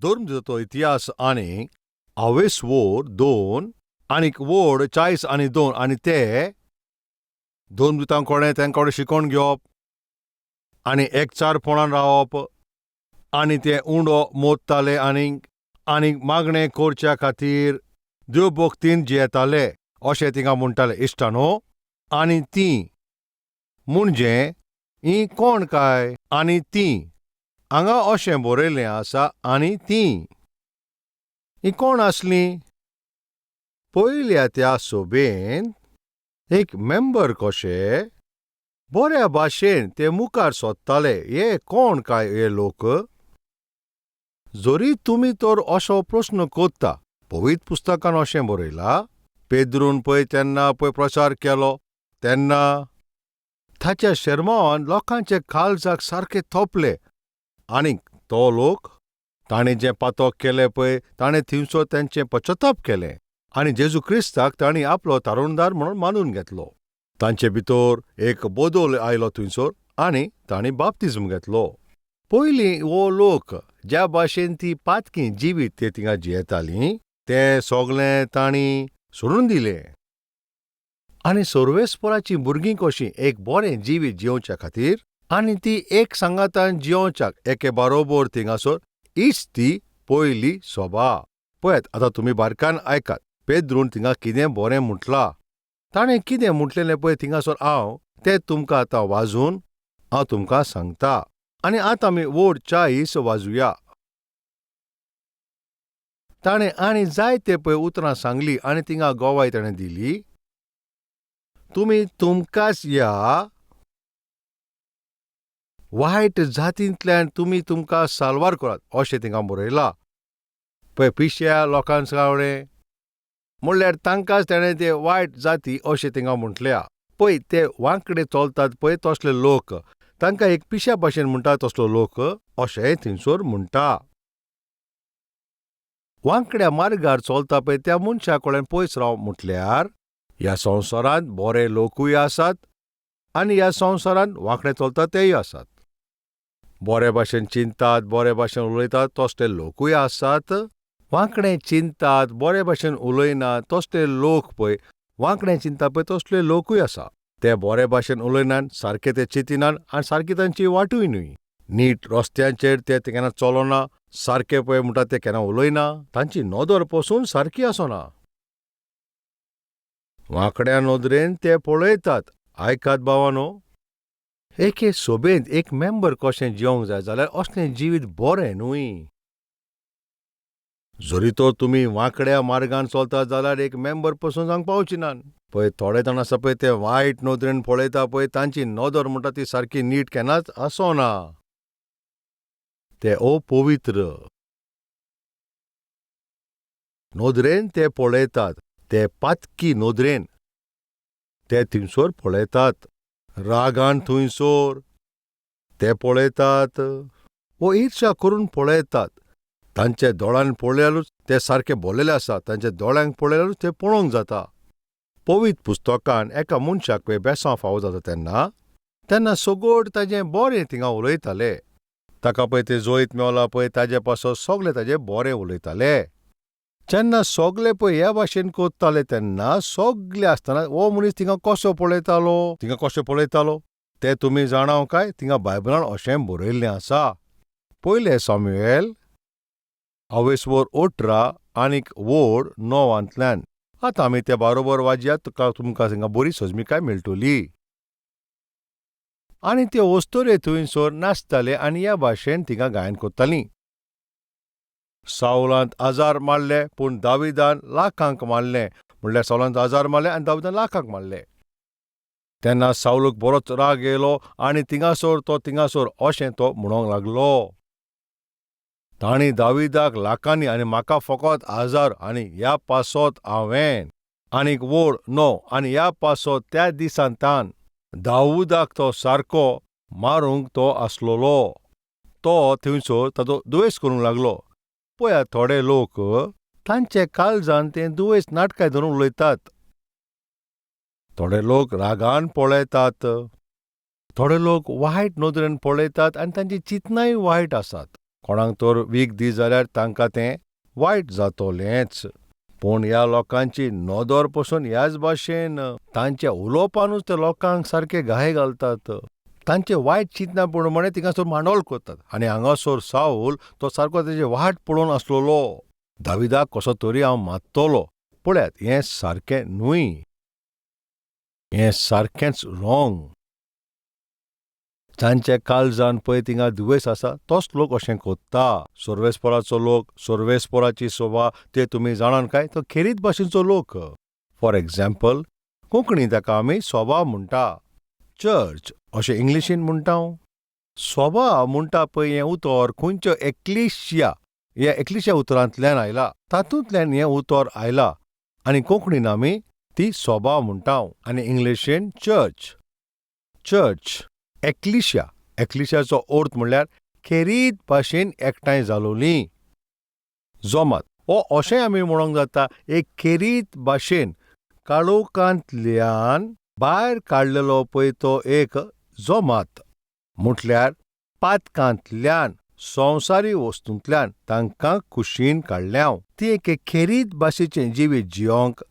धर्मजुताचो इतिहास आनी आवेसवोर दोन आनीक वोड 40 आनी 2 आनी ते धर्मदुतां कोणें तेंकां कडेन शिकोवन घेवप आनी एकचारपणान रावप आनी ते उंडो मोदताले आनीक आनीक मागणें करच्या खातीर देवभक्तीन जियेताले अशें तिंगा म्हणटाले. इश्टानो, आनी तीं म्हणजे हीं कोण काय? आनी तीं हांगा अशें बरयल्लें आसा. आनी तीं हीं कोण आसलीं? पयल्या त्या सोबेंत एक मेंबर कशे बऱ्या भाशेन ते मुखार सोदताले, हे कोण काय हे लोक? जरी तुमी तर असो प्रस्न करता, पवित्र पुस्तकान अशें बरयलां, पेद्रून पळय तेन्ना पळय प्रचार केलो तेन्ना ताच्या शेरमांवान लोकांचे काळजाक सारके थोपले आनीक तो लोक ताणें जें पातक केलें पळय ताणें थिंगसो तेंचें पश्चाताप केलें आनी जेजू क्रिस्ताक तांणी आपलो तारुणदार म्हणून मानून घेतलो. तांचे भितर एक बदल आयलो थंयसर आनी तांणी बाप्तिज्म घेतलो. पयलीं हो लोक ज्या भाशेन ती पातकी जिवीत ते थिंगा जियेतालीं तें सगळें तांणी सोडून दिलें आनी सर्वेस्पराचीं भुरगीं कशीं एक बरें जिवीत जियोवच्या खातीर आनी ती एक सांगातान जियोवच्याक एके बारोबर थिंगासर हीच ती पयली सोबा. पळयात आतां तुमी बारकान आयकात, पेद्रून थिंगा कितें बरें म्हटलां, ताणें कितें म्हटलेलें पळय थिंगासर हांव तें तुमकां आतां वाजून हांव तुमकां सांगता. आनी आतां आमी वोड 40 वाजुया. ताणें आनी जायते पळय उतरां सांगली आनी थिंगा गवाय ताणें दिली, तुमी तुमकांच ह्या वायट जातींतल्यान तुमी तुमकां साल्वार करात अशें थिंगा बरयलां. पळय पिश्या लोकांक सांगलें म्हणल्यार तांकांच ताणें ते वायट जाती अशें थिंगा म्हटल्या. पळय ते वांकडे चलतात पळय तसले लोक, तांकां एक पिश्या भाशेन म्हणटा तसलो लोक अशेंय थंयसर म्हणटा. वांकड्या मार्गार चलता पळय त्या मनशा कडेन पयस राव म्हटल्यार ह्या संवसारांत बरे लोकूय आसात आनी ह्या संवसारांत वांकडे चलतात तेय आसात. बरे भाशेन चिंतात, बरे भाशेन उलयतात तसले लोकूय आसात. वांकडे चिंतात, बरे भाशेन उलयनात तसले लोक पळय वांकडे चिंता पळय तसले लोकूय आसा. ते बरे भाशेन उलयनात, सारके ते चिंतिनात आनी सारकी तांची वाटूय न्हय. नीट रस्त्यांचेर ते केन्ना चलना, सारके पळय म्हणटा ते केन्ना उलयना, तांची नदर पसून सारकी आसना. वांकड्या नदरेन ते पळयतात. आयकात भावानो, एके सोबेंत एक मेंबर कशें जिवंक जाय जाल्यार असलें जिवीत बरें न्हय. जरी तर तुमी वांकड्या मार्गान चलता जाल्यार एक मेंबर पसून जावंक पावची नात. पळय थोडे जाण आसा पळय ते वायट नदरेन पळयता पळय, तांची नदर म्हणटा ती सारकी नीट केन्नाच आसना. ते अपवित्र नदरेन ते पळयतात, ते पातकी नदरेन ते थंयसर पळयतात, रागान थंयसर ते पळयतात वो इर्शा करून पळयतात. तांच्या दोळ्यान पळयल्यारूच ते सारके भरलेले आसा, तांच्या दोळ्यांक पळयल्यारूच ते पळोवंक जाता. पवित्र पुस्तकान एका मनशाक पळय बेसांव फावो जाता तेन्ना तेन्ना सगट ताजें बरें थिंगा उलयताले. ताका पळय ते जैत मेवला पळय ताजे पासत सगळे ताजे बरें उलयताले. जेन्ना सगळे पळय ह्या भाशेन करताले तेन्ना सगळे आसतना हो मनीस थिंगा कसो पळयतालो, थिंगा कसो पळयतालो ते तुमी जाणाव काय? थिंगा बायबलान अशें बरयल्लें आसा. पयलें सामुएल अवेसवर 18 आनीक वोड 9 आतां आमी ते बारोबर वाजया, तुका तुमकां थिंगा बरी सजमिकाय मेळटली. आनी ते वस्तुरे थंयसर नाचताले आनी ह्या भाशेन थिंगा गायन करतालीं. सावलांत 1000 मारले पूण दाविदान लाखांक मारले. म्हणल्यार सावलांत 1000 मारले आनी दाविदान लाखांक मारले. तेन्ना सावलूक बरोच राग येयलो आनी थिंगासर तो थिंगासर अशें तो म्हणूंक लागलो, तांणी दाविदाक लाखांनी आनी म्हाका फकत 1000 आनी ह्या पासत हांवें आनीक वोड 9 आनी ह्या पासत त्या दिसान तान दाऊदाक तो सारको मारूंक तो आसलोलो. तो थंयसर ताचो दुयेंस करूंक लागलो. पळयात थोडे लोक तांचे काळजान ते दुयेंस नाटकां धरून उलयतात. थोडे लोक रागान पळयतात, थोडे लोक वायट नदरेन पळयतात आनी तांची चिंतनाय वायट आसात. कोणाक तर वीख दी जाल्यार तांकां तें वायट जातोलेंच. पूण ह्या लोकांची नदर पसून ह्याच भाशेन तांच्या उलोवपानूच ते लोकांक सारके घाये घालतात. तांचे वायट चिंतना प्रमाणे थिंगासर मांडोल करतात. आनी हांगासर सावल तो सारको तेजी वाट पळोवन आसलेलो, दाविदाक कसो तरी हांव मात्तलो. पळयात, हें सारकें न्हय, हें सारकेंच रोंग. जांच्या काळजान पळय थिंगा दुयेंस आसा तोच लोक अशें कोत्ता. सोर्वेसपोराचो लोक, सोर्वेसपोराची सोबा ते तुमी जाणान काय तो खेरीत भाशेचो लोक. फॉर एग्जाम्पल, कोंकणी ताका आमी सोबा म्हणटा, चर्च अशें इंग्लिशीन म्हणटा. सोबा म्हणटा पळय हें उतर खंयच्यो एक्लिशिया ह्या एक्लिशिया उतरांतल्यान आयला, तातूंतल्यान हें उतर आयला आनी कोंकणीन आमी ती सोबा म्हणटा आनी इंग्लिशीन चर्च. चर्च एक्लिशिया, एक्लिशियाचो अर्थ म्हणल्यार खेरीत भाशेन एकठांय जालोली जमात. ओ अशेंय आमी म्हणोंक जाता, एक खेरीत भाशेन काळोखांतल्यान भायर काडलेलो पळय तो एक जमात, म्हटल्यार पातकांतल्यान संवसारी वस्तूंतल्यान तांकां कुशीन काडल्या. ती एक खेरीत भाशेचें जिवीत जियोंक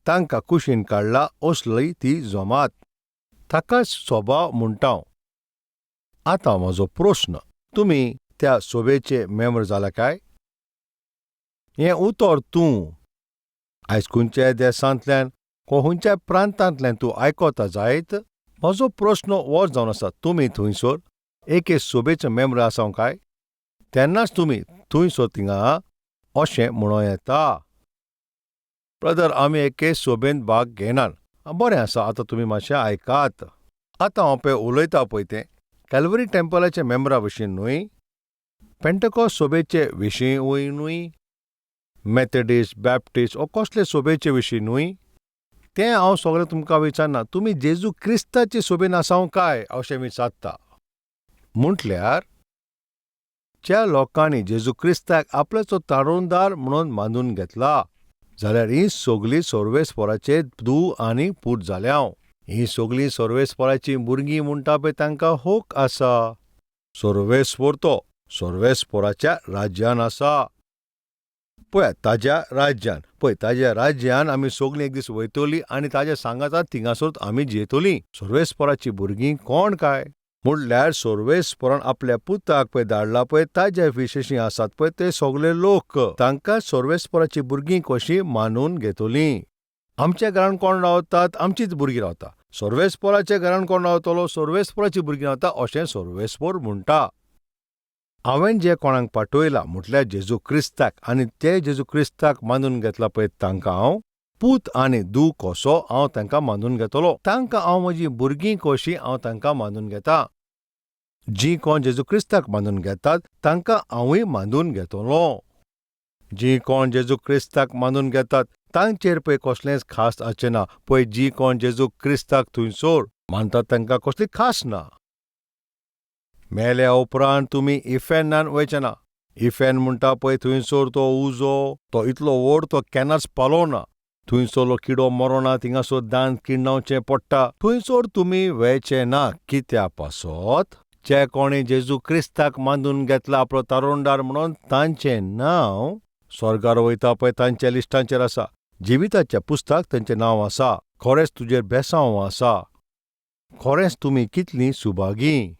तांकां कुशीन काडला असली ती जमात, ताका सोबा म्हणटा. आतां म्हजो प्रस्न, तुमी त्या सोबेचे मेंबर जाला काय? हें उतर तूं आयज खंयच्याय देशांतल्यान खंयच्याय प्रांतांतल्यान तूं आयकता जायत, म्हजो प्रस्न हो जावन आसा, तुमी थंयसर एके सोबेचे मेंबर आसा काय? तेन्नाच तुमी थंयसर थिंगा अशें म्हणूं येता, ब्रदर आमी एके सोबेंत भाग घेनात. बरें आसा, आतां तुमी मातशें आयकात. आतां हांव पळय उलयता पळय तें कॅलवरी टेम्पलाच्या मेंबरा विशीं न्हय, पेंटकॉस्ट सोबेचे विशीं न्हय, मेथडिस्ट, बॅप्टिस्ट ओ कसले सोबेचे विशीं न्हय. तें हांव सगळें तुमकां विचारना, तुमी जेजू क्रिस्ताचे सोबेन आसाव काय अशें विचारता. म्हटल्यार ज्या लोकांनी जेजू क्रिस्ताक आपल्याचो तारुणदार म्हणून मानून घेतला जाल्यार हीं सगळीं सर्वेस्पोराचे धूव आनी पूत जाल्या. हीं सगळीं सर्वेस्पोराचीं भुरगीं म्हणटा पळय तांकां हक आसा. सर्वेस्पोर तो सर्वेस्पोराच्या राज्यान आसा. पळयात ताज्या राज्यान, पळय ताज्या राज्यान आमी सगळीं एक दीस वयतलीं आनी ताज्या सांगातान थिंगासर आमी जियेतलीं. सर्वेस्पोराचीं भुरगीं कोण काय? म्हणल्यार सर्वेस्पोरान आपल्या पुताक पळय धाडला पळय ताज्या विशेशी आसात पळय ते सगळे लोक, तांकां सर्वेस्पोराचीं भुरगीं कशीं मानून घेतलीं. आमच्या घरान कोण रावतात? आमचीच भुरगीं रावता. सर्वेस्पोराच्या घरान कोण रावतलो? सर्वेस्पोराचीं भुरगीं रावता अशें सर्वेस्पोर म्हणटा. हांवें जें कोणाक पाठयलां म्हटल्यार जेजू क्रिस्ताक, आनी ते जेजू क्रिस्ताक मानून घेतला पळय तांकां हांव पूत आनी धूव कसो हांव तांकां मानून घेतलो. तांकां हांव म्हजीं भुरगीं कशीं हांव तांकां मानून घेता. जीं कोण जेजू क्रिस्ताक मानून घेतात तांकां हांवूय मानून घेतलो. जीं कोण जेजू क्रिस्ताक मानून घेतात तांचेर पळय कसलेंच खास आसचें ना. पळय जीं कोण जेजू क्रिस्ताक थंयसर मानतात तांकां कसली खास ना. मेल्या उपरांत तुमी इफेर्नान वयचे ना. इफेर्न म्हणटा पळय थंयसर तो उजो तो इतलो व्हड तो केन्नाच पालोना. थंयसरलो किडो मरोना, थिंगासर दांत किण्णावचें पडटा. थंयसर तुमी वयचे ना. कित्या पासत? जे कोणी जेजू क्रिस्ताक मानून घेतला आपलो तारुणदार म्हणून तांचें नांव स्वर्गार वयता पळय तांच्या लिस्टांचेर आसा. जिविताच्या पुस्तक तांचें नांव आसा. खरेंच तुजेर बेसांव आसा. खरेंच तुमी कितलीं सुभागी.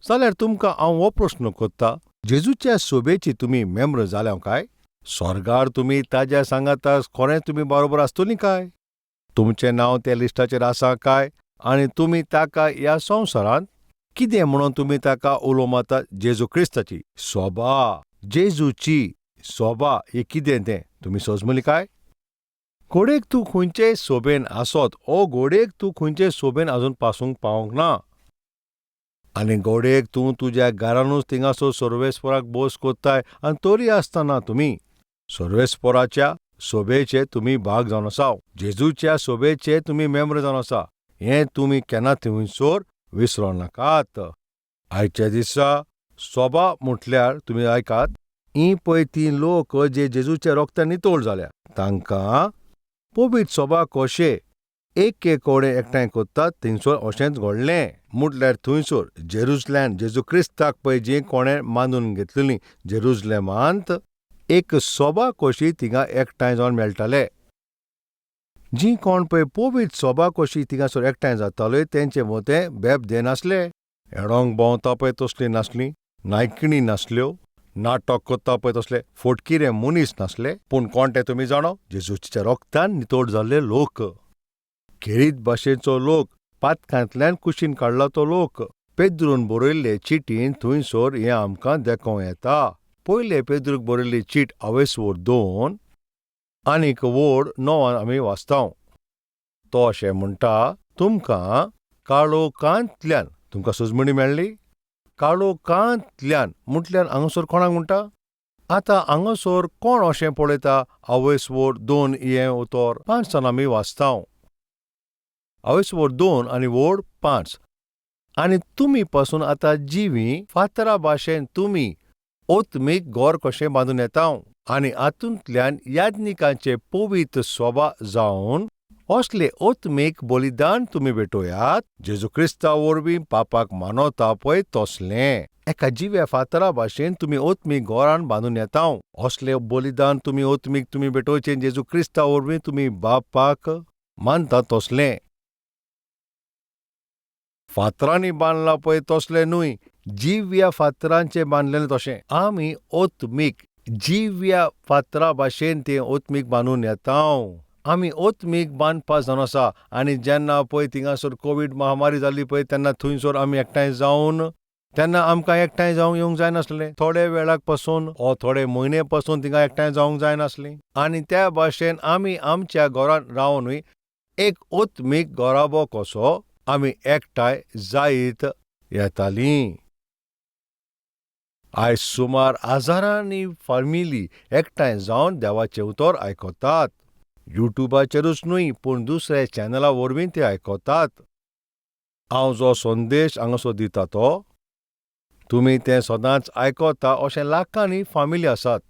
जाल्यार तुमकां हांव हो प्रस्न करता, जेजूच्या सोबेची तुमी मेंबर जाल्या काय? स्वर्गार तुमी ताज्या सांगाता खरेंच तुमी बरोबर आसतलीं काय? तुमचें नांव त्या लिस्टाचेर आसा काय? आनी तुमी ताका ह्या संवसारांत कितें म्हणून तुमी ताका उलो मारतात? जेजू क्रिस्ताची सोबा, जेजूची सोबा ही कितें तें तुमी सोजमली काय? घोडेक तूं खंयचेय सोबेन आसत ओ घोडेक तूं खंयचेय सोबेन आजून पासूंक पावंक ना. आनी घोडेक तूं तुज्या घरानूच थिंगासर सर्वेस्पोराक बोस कोत्ताय आनी तरी आसतना तुमी सर्वेस्पोराच्या सोबेचे तुमी भाग जावन आसाव. जेजूच्या सोबेचे तुमी मेंबर जावन आसा. हें तुमी केन्ना थंयसर विसरो नाकात. आयच्या दिसा सोबा म्हटल्यार तुमी आयकात, हीं पळय ती लोक जे जेजूच्या रोगतान नितळ जाल्या तांकां पवित्र सोबा कशे एक एक कोडे एकठांय कोत्तात थिंगसर अशेंच घडलें. म्हटल्यार थंयसर जेरुजलॅम जेजू क्रिस्ताक पळय जी कोणें मानून घेतलेली जेरुजलेमांत एक सोबा कशी थिंगा एकठांय जावन मेळटाले. जी कोण पळय पवित्र सोबा कशी थिंगासर एकठांय जाताले तेंचे मोतें बेब देनासले. हेडोंक भोंवता पळय तसली नासली, नायकिणी नासल्यो, नाटक कोत्ता पळय तसले फोटकिरे मनीस नासले, पूण कोण ते तुमी जाणो? जेजूच्या रोगतान नितोड जाल्ले लोक, खेरीत भाशेचो लोक, पातकांतल्यान कुशीन काडला तो लोक. पेद्रून बरयल्ले चिटीन थंयसर हें आमकां देखोवं येता. पयले पेद्रूक बरयल्ली चीट अवेसवर 2 आनीक वोड 9 आमी वाचतांव. तो अशें म्हणटा, तुमकां काळोखांतल्यान, तुमकां सुजमणी मेळ्ळी? काळोखांतल्यान म्हटल्यार हांगासर कोणाक म्हणटा? आतां हांगासर कोण अशें पळयता? आवयसवर 2 हें उतर 5 आमी वाचतांव. आवयसवर 2 आनी वोड 5. आनी तुमी पासून आतां जिवी फातरा भाशेन तुमी ओतमीक गोर कशें बांदून येतांव आनी हातूंतल्यान याज्ञिकांचे पवित्र सोबा जावन असले ओतमीक बलिदान तुमी भेटोयात जेजू क्रिस्ता वरवीं पापाक मानवता पळय तसलें. एका जिव्या फातरा भाशेन तुमी ओतमीक गोरान बांदून येतांव. असले बलिदान तुमी ओतमीक तुमी भेटोवचें जेजू क्रिस्ता वरवीं तुमी बापाक मानता तसलें. फातरांनी बांदला पळय तसलें न्हय, जिव्या फातरांचें बांदलेलें तशें. आमी ओतमीक जिव्या फातरा भाशेन तें ओतमीक बांदून येतांव. आमी ओतमीक बांदपा जावन आसा. आनी जेन्ना पळय थिंगासर कोवीड महामारी जाल्ली पळय तेन्ना थंयसर आमी एकठांय जावन तेन्ना आमकां एकठांय जावंक येवंक जायनासलें. थोडे वेळाक पासून ओ थोडे म्हयने पासून थिंगा एकठांय जावंक जायनासलीं. आनी त्या भाशेन आमी आमच्या घरांत रावनूय एक ओतमीक घराबो कसो आमी एकठांय जायत येतालीं. आयज सुमार हजारांनी फामिली एकठांय जावन देवाचें उतर आयकतात. युट्यूबाचेरूच न्हय पूण दुसऱ्या चॅनला वरवीं ते आयकतात. हांव जो संदेश हांगासर दिता तो तुमी तें सदांच आयकता अशें लाखांनी फामिली आसात.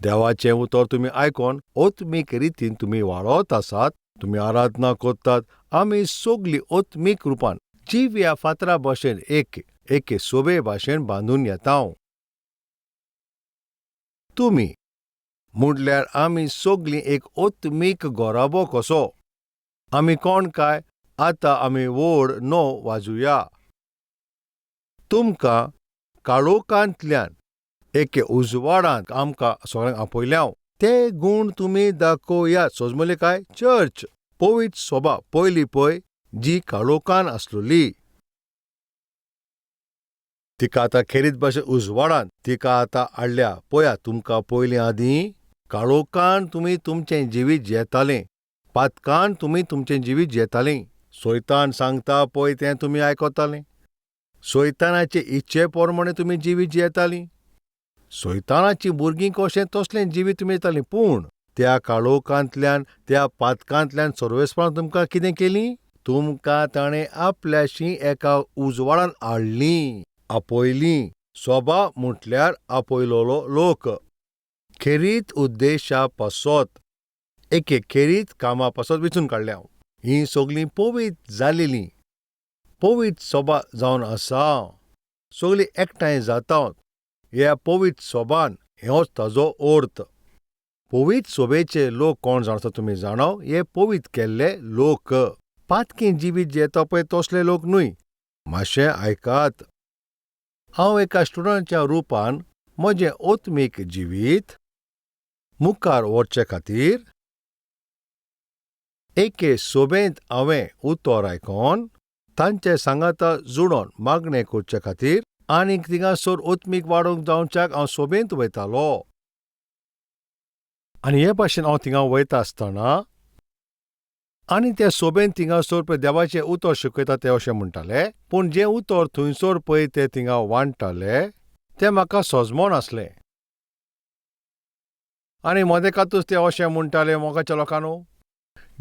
देवाचें उतर तुमी आयकोन ओतमीक रितीन तुमी वाडत आसात, तुमी आराधना करतात. आमी सगळीं ओतमीक रुपान जिव्या फातरा भाशेन एक एके सोबे भाशेन बांदून येतांव. तुमी म्हटल्यार आमी सगळीं एक ओतमीक घराबो कसो. आमी कोण काय? आतां आमी व्हड 9 वाजुया. तुमकां काळोखांतल्यान एके उजवाडांत आमकां सगळ्यांक आपयल्याव. ते गूण तुमी दाखोवयात. सोजमले काय? चर्च पवित्र सोबा पयली पळय जी काळोखान आसलोली तिका आतां खेरीत भाशेन उजवाडान तिका आतां हाडल्या. पळया तुमकां पयलीं आदीं काळोखान तुमी तुमचें जिवीत जियेतालें, पातकान तुमी तुमचें जिवीत जियेतालीं. सोयतान सांगता पळय तें तुमी आयकतालें. सोयतानाचे इच्छे प्रमाणे तुमी जिवीत जियेतालीं. सोयतानाचीं भुरगीं कशें तसलें जिवीत तुमी येतालीं. पूण त्या काळोखांतल्यान त्या पातकांतल्यान सर्वेस्परान तुमकां कितें केलीं? तुमकां ताणें आपल्याशी एका उजवाडान हाडलीं, आपयलीं. सोबा म्हटल्यार आपयलोलो लोक खेरीत उद्देशा पासत एके खेरीत कामा पासत वेंचून काडल्या. हीं सगळीं पवित्र जालेलीं पवित्र सोबा जावन आसा. सगळीं एकठांय जाता ह्या पवित्र सोबान. होच ताजो अर्थ. पवित्र सोबेचे लोक कोण जाण आसा तुमी जाणाव? हे पवित्र केल्ले लोक. पातकी जिवीत जियेता पळय तसले लोक न्हय. मातशें आयकात. हांव एका स्टुडंटच्या रुपान म्हजें ओतमीक जिवीत मुखार व्हरचे खातीर एके सोबेंत हांवें उतर आयकोन तांचे सांगाता जुडोन मागणें करचे खातीर आनीक थिंगासर ओतमीक वाडोवंक जावच्याक हांव सोबेंत वयतालो. आनी हे भाशेन हांव थिंगा वयता आसतना आनी त्या सोबेन थिंगासर पळय देवाचें उतर शिकयता ते अशें म्हणटाले, पूण जें उतर थंयसर पळय ते थिंगा वांट्टाले तें म्हाका सजमोन आसलें. आनी मदेकातूच ते अशें म्हणटाले, मोगाच्या लोकांनो,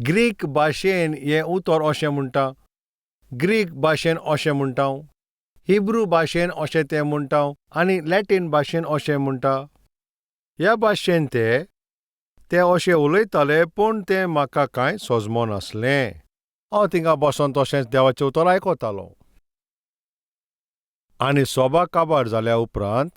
ग्रीक भाशेन हें उतर अशें म्हणटा, ग्रीक भाशेन अशें म्हणटा, हिब्रू भाशेन अशें तें म्हणटा आनी लॅटीन भाशेन अशें म्हणटा. ह्या भाशेन ते ते अशें उलयताले पूण तें म्हाका कांय सोजमनासलें. हांव थिंगा बसोन तशेंच देवाचें उतर आयकतालो. आनी सोबा काबार जाल्या उपरांत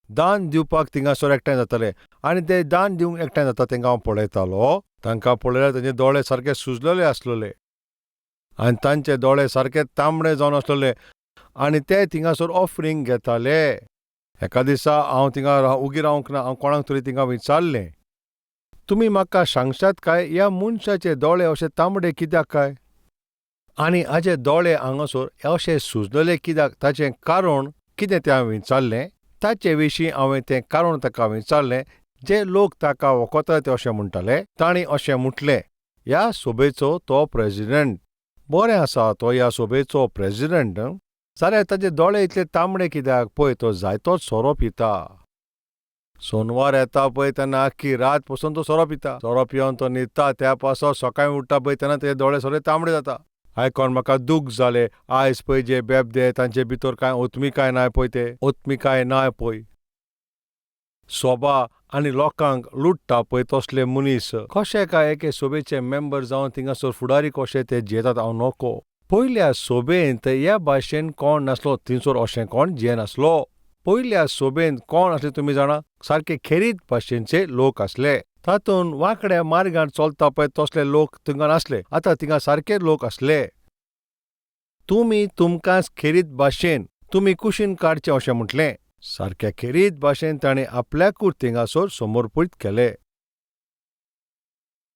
दान दिवपाक थिंगासर एकठांय जाताले आनी ते दान दिवंक एकठांय जाता तांकां हांव पळयतालो. तांकां पळयल्यार तांचे दोळे सारके सुजलेले आसलेले आनी तांचे दोळे सारके तांबडे जावन आसलेले आनी ते थिंगासर ऑफरींग घेताले. एका दिसा हांव थिंगा उगी रावंक ना. हांव कोणाक तरी थिंगा विचारलें, तुमी म्हाका सांगशात काय ह्या मनशाचे दोळे अशे तांबडे कित्याक काय आनी हाजे दोळे हांगासर अशे सुजलेले कित्याक, ताचें कारण कितें तें हांवें विचारलें. ताचे विशीं हांवें तें कारण ताका विचारलें. जे लोक ताका वखोतात ते अशें म्हणटाले, तांणी अशें म्हटलें, ह्या सोबेचो तो प्रेजिडेंट. बरें आसा, तो ह्या सोबेचो प्रेजिडेंट जाल्यार ताजे दोळे इतले तांबडे कित्याक? पळय तो जायतोच सोरो पिता. सोनवार येता पळय तेन्ना आख्खी रात पसून तो सोरो पिता. सोरो पिवन तो न्हिदता. त्या पासत सकाळीं उठ्ठा पळय तेन्ना ताजे दोळे सगळे तांबडे जाता. आयकोन म्हाका दूख जालें. आयज पळय जे बेबदे तांचे भितर कांय ओतमिकाय नाय पळय, ते ओतमिकाय नाय पळय. सोबा आनी लोकांक लुट्टा पळय तसले मनीस कशे काय एके सोबेचे मेंबर जावन थिंगासर फुडारी कशे ते जियेतात हांव नको. पयल्या सोबेंत ह्या भाशेन कोण नासलो, थिंयसर अशें कोण जियेनासलो. पयल्या सोबेंत कोण आसले तुमी जाणा? सारके खेरीत भाशेनचे लोक आसले. तातूंत वांकड्या मार्गान चलता पळय तसले लोक थिंगा नासले. आतां थिंगा सारके लोक आसले. तुमी तुमकांच खेरीत भाशेन तुमी कुशीन काडचें अशें म्हटलें. सारक्या खेरीत भाशेन ताणें आपल्याकूच थिंगासर समर्पीत केले.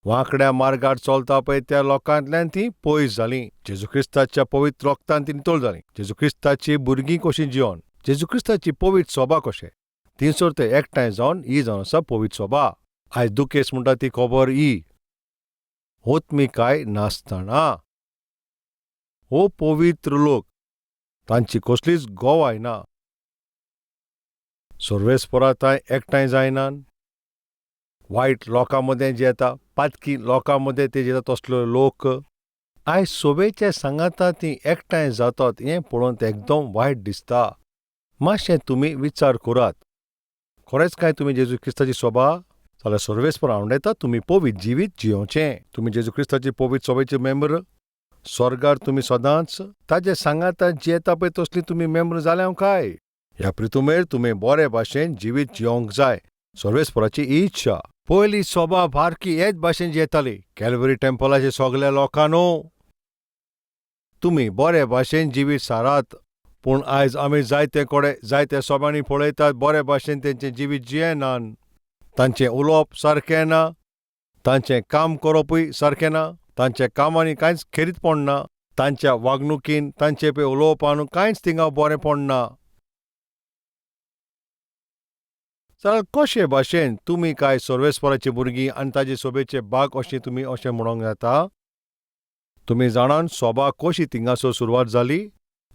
वांकड्या मार्गार चलता पळय त्या लोकांतल्यान तीं पयस जालीं. जेजू क्रिस्ताच्या पवित्र रोगतान तीं नितळ जालीं. जेजू क्रिस्ताची भुरगीं कशीं जिवन, जेजू क्रिस्ताची पवित्र सोबा कशें थिंयसर ते एकठांय जावन ही जावन आसा पवित्र सोबा. आयज दुखेस म्हणटा ती खबर ही ओतमिकाय नासतना हो पवित्र लोक तांची कसलीच गोवाय ना. सर्वेस्परा तांय एकठांय जायनात. वायट लोकां मदें जियेता, पातकी लोकां मदें ते जियेता तसलो लोक आयज सोबेचे सांगाता तीं एकठांय जातात हें पळोवन तें एकदम वायट दिसता. मातशें तुमी विचार करात, खरेंच काय तुमी जेजू क्रिस्ताची सोबा जाल्यार सर्वेस्पर आवडयता तुमी पवित्र जिवीत जियोवचें. तुमी जेजू क्रिस्ताची पवित्र सोबेचे मेंबर, स्वर्गार तुमी सदांच ताजे सांगाता जियेता पळय तसली तुमी मेंबर जाल्या काय? ह्या प्रितुमेर तुमी बरे भाशेन जिवीत जियोंक जाय. सर्वेस्पराची इच्छा. पयली सोबा बारकी हेच भाशेन जियेताली. कॅलवरी टेम्पलाचे सगल्या लोकांनो तुमी बरे भाशेन जिवीत सारात. पूण आयज आमी जायते कडेन जायते सोबांनी पळयतात बरे भाशेन तेंचें जिवीत जियेनात. तांचें उलोवप सारकें ना, तांचें काम करपूय सारकें ना, तांच्या कामांनी कांयच खेरीतपण ना, तांच्या वागणुकीन तांचे पळय उलोवपान कांयच थिंगा बरेंपण ना. जाल्यार कशे भाशेन तुमी काय सर्वेस्पराची भुरगीं आनी ताजे सोबेचे बाग अशें तुमी अशें म्हणोंक जाता? तुमी जाणान सोबा कशी थिंगासर सुरवात जाली?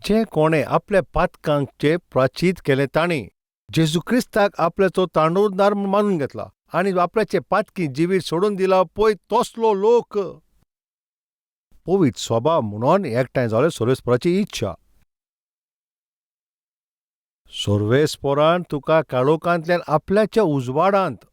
जे कोणें आपल्या पातकांचे प्राचीत केलें तांणी जेजू क्रिस्ताक आपल्याचो तांडुरदार मानून घेतला आनी आपल्याचे पातकी जिवीत सोडून दिला पळय तसलो लोक पवित्र सोबा म्हणून एकठांय जाले सर्वेस्पराची इच्छा. सर्वेस्परान तुका काळोखांतल्यान आपल्याच्या उजवाडांत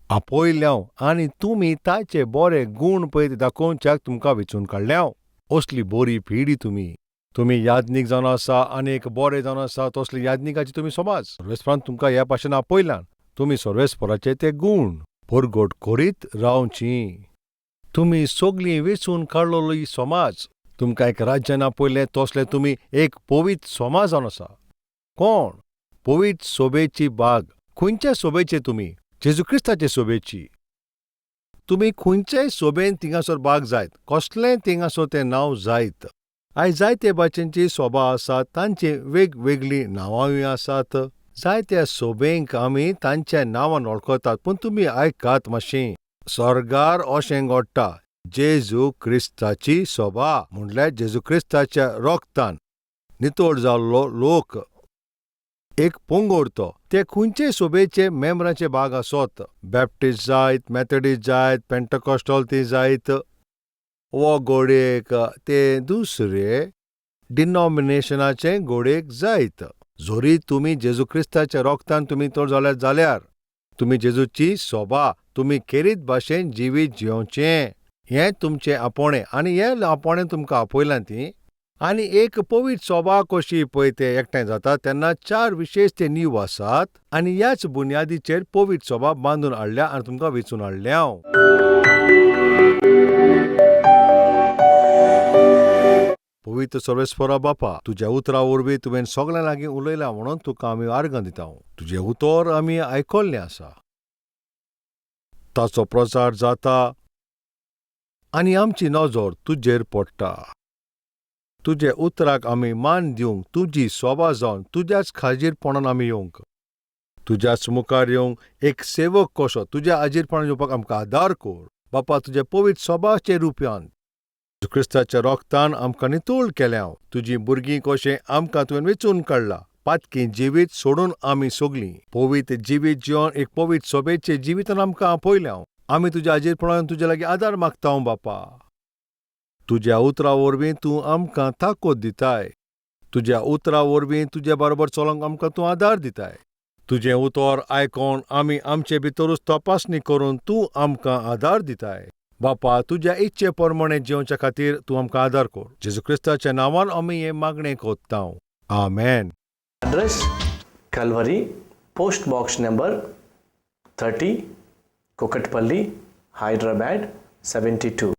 आपयल्यांव आनी तुमी ताचे बरे गूण पळय दाखोवच्याक तुमकां वेंचून काडल्यांव. असली बरी पिढी तुमी. तुमी याज्ञीक जावन आसा आनी एक बरे जावन आसा तसली याज्ञिकाची तुमी समाज. सर्वेस्परान तुमकां ह्या भाशेन आपयल्यान तुमी सर्वेस्पराचे ते गूण परगट करीत रावची. तुमी सगलीं वेंचून काडलेली समाज. तुमकां एक राज्यान आपयलें तसलें तुमी एक पवित्र समाज जावन आसा. कोण? पवित्र सोबेची बाग. खंयच्या सोबेचे तुमी? जेजू क्रिस्ताचे सोबेची. तुमी खंयच्याय सोबेन थिंगासर बाग जायत, कसलेंय थिंगासर तें नांव जायत. आयज जायते भाशेनची सोबा आसात, तांची वेगवेगळीं नांवांय आसात. जायत्या सोबेंक आमी तांच्या नांवान वळखतात. पूण तुमी आयकात मातशीं, स्वर्गार अशें घडटा. जेजू क्रिस्ताची सोबा म्हणल्यार जेजू क्रिस्ताच्या रोगतान नितळ जाल्लो लोक एक पोंगोर तो. ते खंयचे सोबेचे मेंबराचे भाग आसत, बॅप्टिस्ट जायत, मॅथडिस्ट जायत, पेंटकॉस्टल ती जायत, वो घोडयेक ते दुसरे डिनॉमिनेशनाचे घोडयेक जायत. जरी तुमी जेजू क्रिस्ताच्या रोगतान तुमी तर जाल्यार जाल्यार तुमी जेजूची सोबा, तुमी खेरीत भाशेन जिवीत जियोवचें. हें तुमचें आपोणें आनी हें आपोणें तुमकां आपयलां ती. आनी एक पवित्र सोबा कशी पळय ते एकठांय जाता तेन्ना 4 विशेश ते नीव आसात आनी ह्याच बुन्यादीचेर पवित्र सोबा बांदून हाडल्या आनी तुमकां वेंचून हाडल्या हांव. पवित्र सर्वेस्परा बापा, तुज्या उतरा वरवीं तुवें सगळ्यां लागीं उलयलां म्हणून तुका आमी आर्गां दिता. तुजें उतर आमी आयकल्लें आसा, ताचो प्रचार जाता आनी आमची नजर तुजेर पडटा. तुजे उतराक आमी मान दिवंक, तुजी सोबा जावन तुज्याच खाजीरपणान आमी येवंक, तुज्याच मुखार येवंक एक सेवक कसो तुज्या हाजीरपणान येवपाक आमकां आदार कर बापा. तुज्या पवित्र सोबाचे रुप्यान क्रिस्ताच्या रोगतान आमकां नितळ केल्या. तुजीं भुरगीं कशें आमकां तुवें वेंचून काडला. पातकी जिवीत सोडून आमी सगलीं पवित्र जिवीत जिवन एक पवित्र सोबेचे जिवितान आमकां आपयल्या. आमी तुज्या हाजीरपणान तुज्या लागीं आदार मागता बापा. तुज्या उतरा वरवीं तूं आमकां ताकद दिताय. तुज्या उतरा वरवीं तुज्या बरोबर चलोवंक आमकां तूं आदार दिताय. तुजें उतर आयकोन आमी आमचे भितरूच तपासणी करून तूं आमकां आदार दिताय बापा. तुज्या इच्छे प्रमाणे जिवच्या खातीर तूं आमकां आदार कर. जेजू क्रिस्ताच्या नांवान आमी हें मागणें कोत्ता. आमेन. Address Calvary, post box number 30, Kukatpally, Hyderabad 72.